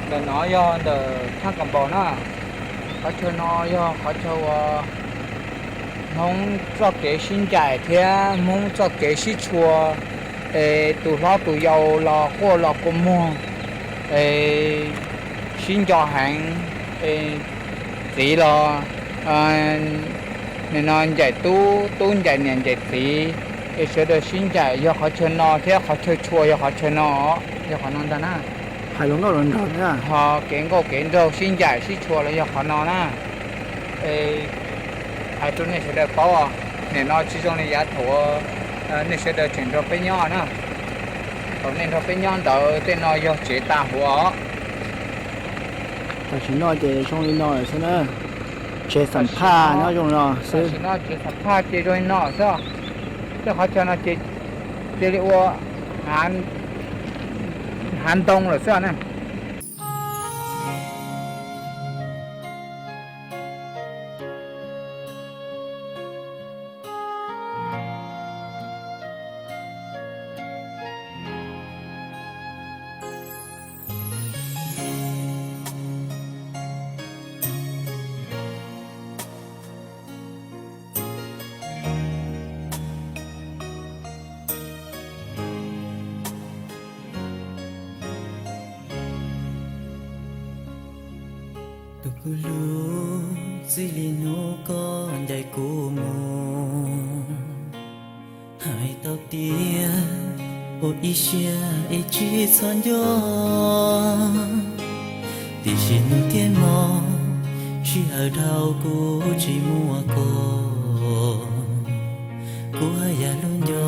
Ntawm no yog ntawm Thaj Kas Npaus na. Qhov chaw no yog qhov chaw uas Hmoob txoj kev sib ncaim thiab Hmoob txoj kev sib tshua, es tus hlob tus yau los quaj los kua muag, es sib nco heev, es txiv los nim no ncaim tub, tub ncaim niam ncaim txiv, es sawv daws sib ncaim yog qhov chaw no thiab qhov chaw tshua yog qhov chaw no, yog qhov no ntag na. Hais los nrog, ho kev nkauj kev nraug sib ncaim sib tshua los yog qhov no na. Hais rau nej sawv daws paub, nim no tsis zoo li yav thaum nej sawv daws tseem nrog peb nyob na. Thaum nej nrog peb nyob ntawd tej no yog tsev tas huv os. Tam sim no ces zoo li no lawm xwb na. Tsev xam phaj nyob zoo li no xwb. Tam sim no tsev xam phaj ces zoo li no xwb. Tej qhov chaw no ces cia li ua hav ntoo lawm xwb na. Tus kuv hlub, txij li hnub koj ncaim kuv mus, hais tau tias ua ib siab es tsis txhob nco. Tiam sis hnub thiab hmo sij hawm dhau kuv tsis muaj koj, kuv haj yam hlub nco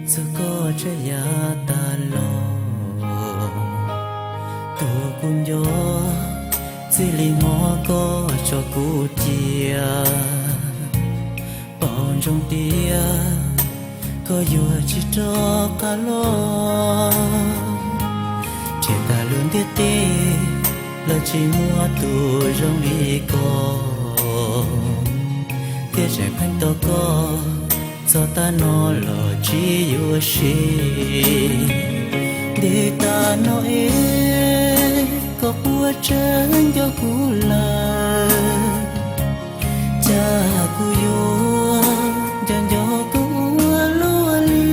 txog koj tshaj yav tas los. Tus kuv nco, txij li hmo koj tso kuv cia, paub ntsoov tias koj yuav tsis rov qab los. Nrhiav tag lub ntiaj teb los tsis muaj tus zoo li koj, thiab tseem pheej tos koj txog tav no los tsis yuav siv. Ntev tas no es koj puas tseem nco kuv lawm? Cas kuv yuav nco nco koj ua luaj li.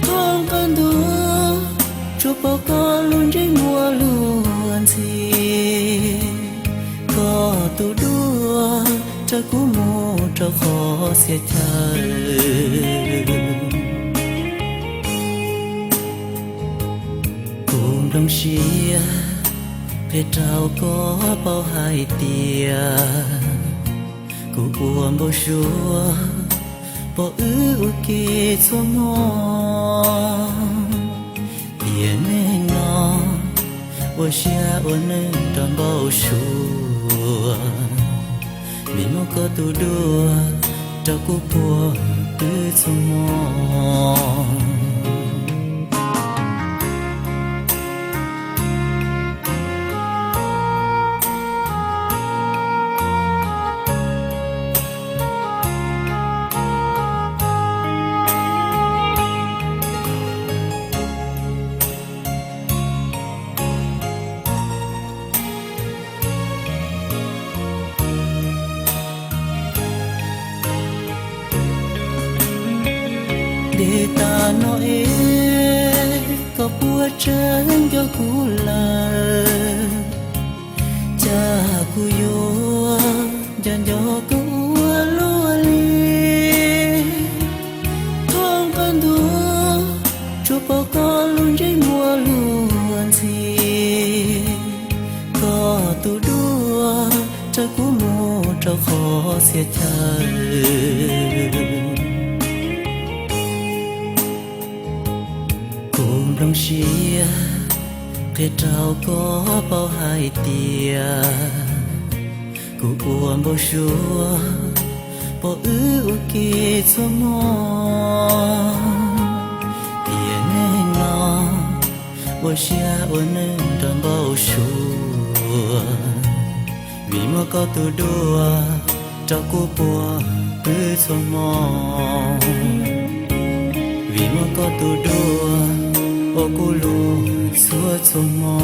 Thoob qab ntuj tsuas pom koj lub ntsej muag luag ntxhi, koj tus duab raws kuv mus rau qhov txhia chaw. Kuv nplooj siab qhia rau koj paub hais tias kuv ua npau suav pom wb ua ke txhua hmo. Tiam neej no ua siab ua neej rau npau suav, vim muaj koj tus duab rau kuv puag pw txhua hmo. Ntev tas no es koj puas tseem nco kuv lawm? Cas kuv yuav nco nco koj ua luaj li. Thoob qab ntuj tsuas pom koj lub ntsej muag luag ntxhi, koj tus duab raws kuv mus rau qhov txhia chaw. Kuv nplooj siab qhia rau koj paub hais tias kuv ua npau suav pom wb ua ke txhua hmo. Tiam neej no ua siab ua neej rau npau suav, vim muaj koj tus duab rau kuv puag pw txhua hmo. Vim muaj koj tus dua ua kuv luag txhua txhua hmo.